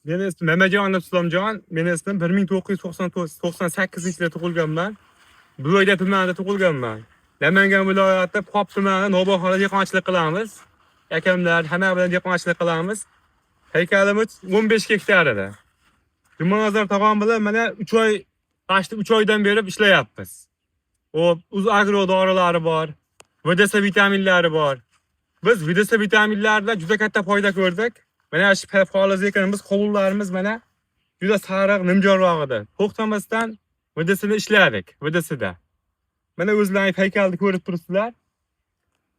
Meni ismim Mamajonov Islomjon. Meni ismim 1998-yilda tug'ilganman. Buvayda tumanida tug'ilganman. Namangan viloyati Pop tumani Navbahorda dehqonchilik qilamiz. Akamlar hamma bilan dehqonchilik qilamiz. Haykalimiz 15 gektar edi. Jumanazar tog'am bilan mana 3 oy, qashdi 3 oydan beri ishlayapmiz. Hop, Uz agro dorilari bor, VDS vitaminlari bor. Biz VDS vitaminlaridan juda katta foyda ko'rdik. Mana shu poliz ekanimiz, qovunlarimiz mana juda sariq, nimjonroq edi. To'xtamasdan VDSni ishladik, VDSda. Mana o'zlaring haykalni ko'rib turibsizlar.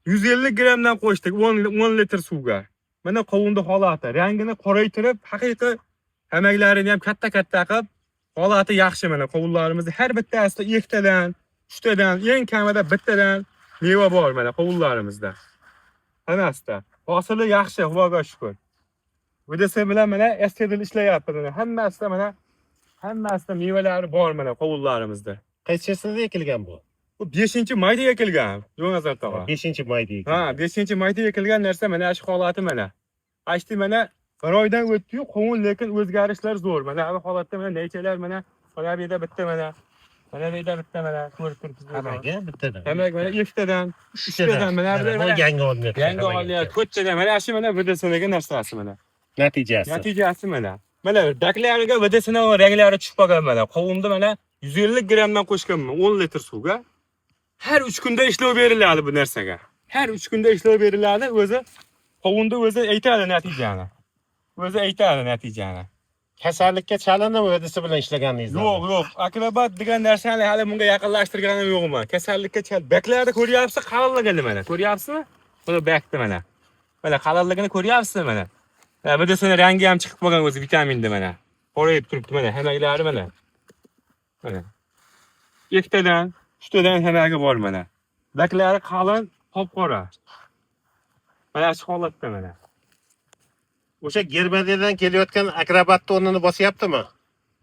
150 grammdan qo'shdik 10 litr suvga. Mana qovunni holati, rangini qoraytirib, haqiqiy hamaklarini ham katta-katta qilib, holati yaxshi mana qovunlarimizni har bittasida ikkitadan, uchtadan, eng kamida bittadan meva bor mana qovunlarimizda. Hammasida. Hosili yaxshi, Xudoga shukr. VDS bilan mana STDL ishlayapti mana hammasida, mana hammasida mevalari bor mana qovunlarimizda. Qaysi ekilgan bu? Bu 5-mayda ekilgan, Jumanazar tog'a. 5-mayda ekilgan. Ha, 5-mayda ekilgan narsa mana shu holati mana. Ashti mana bir oydan o'tdi-yu, qovun lekin o'zgarishlar zo'r. Mana bu holatda mana nechalar mana bu yerda bitta mana. Mana bu yerda bitta mana ko'rib turibsiz. Hammaga bittadan. Demak, mana ikkitadan, uchtadan mana bular Bu mana yangi olinyapti. yangi olinyapti. To'rttadan mana shu mana VDSniki narsasi mana. Natijasi. Natijasi mana. Mana daklariga VDSni ranglari tushib qolgan mana. Qovunni mana 150 grammdan qo'shganman 10 litr suvga. Har 3 kunda ishlov beriladi bu narsaga. Har 3 kunda ishlov beriladi, o'zi qovunni o'zi aytadi natijani. O'zi aytadi natijani. Kasallikka chalinib VDS bilan ishlaganingizda. Yo'q, yo'q. Akrobat degan narsani hali bunga yaqinlashtirganim yo'qman. Kasallikka chal. Baklarni ko'ryapsiz, qalinligini mana. Ko'ryapsizmi? Buni bakni mana. Mana qalinligini ko'ryapsizmi mana? Ha, bu desini rangi ham chiqib qolgan o'zi vitaminda mana. Qorayib turibdi mana, hamaklari mana. Mana. Ikkitadan, uchtadan hamagi bor mana. Baklari qalin, qop-qora. Mana shu holatda mana. O'sha Germaniyadan kelayotgan akrobatni o'rnini bosyaptimi?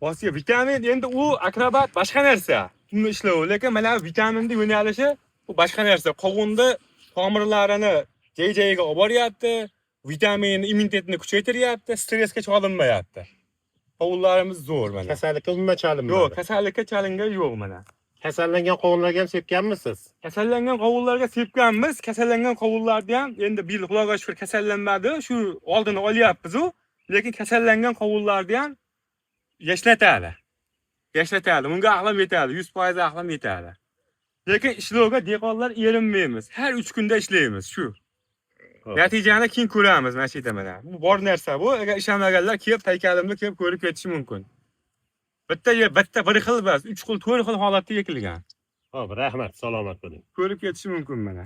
Bosya vitamin endi u akrobat boshqa narsa. Uni ishlovi, lekin mana vitaminni yo'nalishi bu boshqa narsa. Qovunni tomirlarini jay-jayiga olib boryapti, vitamin immunitetni kuchaytiryapti, stressga cholinmayapti. Qovunlarimiz zo'r mana. Kasallikka umuman chalinmadi. Yo'q, kasallikka chalingan yo'q mana. Kasallangan qovunlarga ham sepganmisiz? Kasallangan qovunlarga sepganmiz. Kasallangan qovunlarni ham endi bu yil Xudoga shukr kasallanmadi. Shu oldini olyapmiz u. Lekin kasallangan qovunlarni ham yashlatadi. Yashlatadi. Bunga aqlim yetadi. 100% aqlim yetadi. Lekin ishlovga dehqonlar erinmaymiz. Har 3 kunda ishlaymiz shu. Xo'p. Natijani keyin ko'ramiz mana shu yerda mana. Bu bor narsa bu. Agar ishonmaganlar kelib paykalimni kelib ko'rib ketishi mumkin. Bitta bitta bir xil emas, 3 xil, 4 xil holatda ekilgan. Xo'p, rahmat, salomat bo'ling. Ko'rib ketishi mumkin mana.